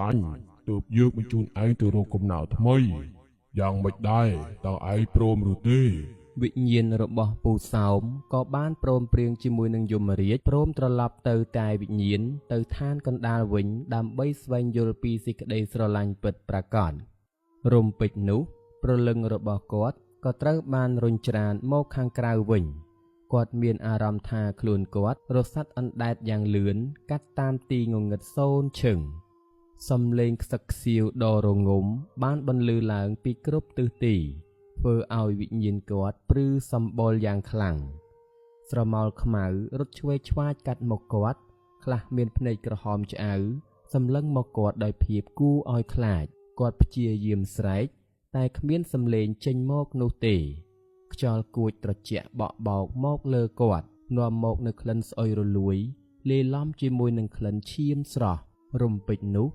ឡាញ់ទើបយើងបញ្ជូនឯងទៅរកកំណើតថ្មីយ៉ាងម៉េចដែរតើឯងព្រមឬទេ វិញ្ញាណរបស់ពូសោមក៏បានព្រមព្រៀងជាមួយនឹងយមរាជព្រមត្រឡប់ទៅតែវិញ្ញាណទៅឋានកណ្ដាលវិញដើម្បីស្វែងយល់ពីសេចក្តីស្រឡាញ់ពិតប្រាកដរំពេចនោះព្រលឹងរបស់គាត់ក៏ត្រូវបានរុញច្រានមកខាងក្រៅវិញគាត់មានអារម្មណ៍ថាខ្លួនគាត់រសាត់អណ្ដែតយ៉ាងលឿនកាត់តាមទីងងឹតសូន្យឈឹងសំឡេងខ្សឹកខ្សៀវដ៏រងំបានបន្លឺឡើងពីគ្រប់ទិសទីធ្វើឲ្យវិញ្ញាណគាត់ព្រឺសម្បុរយ៉ាងខ្លាំងស្រមោលខ្មៅរត់ឆ្វេងឆ្វាចកាត់មកគាត់ខ្លះមានភ្នែកក្រហមឆ្អៅសម្លឹងមកគាត់ដោយភាពគួរឲ្យខ្លាចគាត់ព្យាយាមស្រែកតែគ្មានសំឡេងចេញមកនោះទេខ្យល់គួចត្រជាក់បក់បោកមកលើគាត់នាំមកនូវក្លិនស្អុយរលួយលាយឡំជាមួយនឹងក្លិនឈាមស្រស់រំពេចនោះ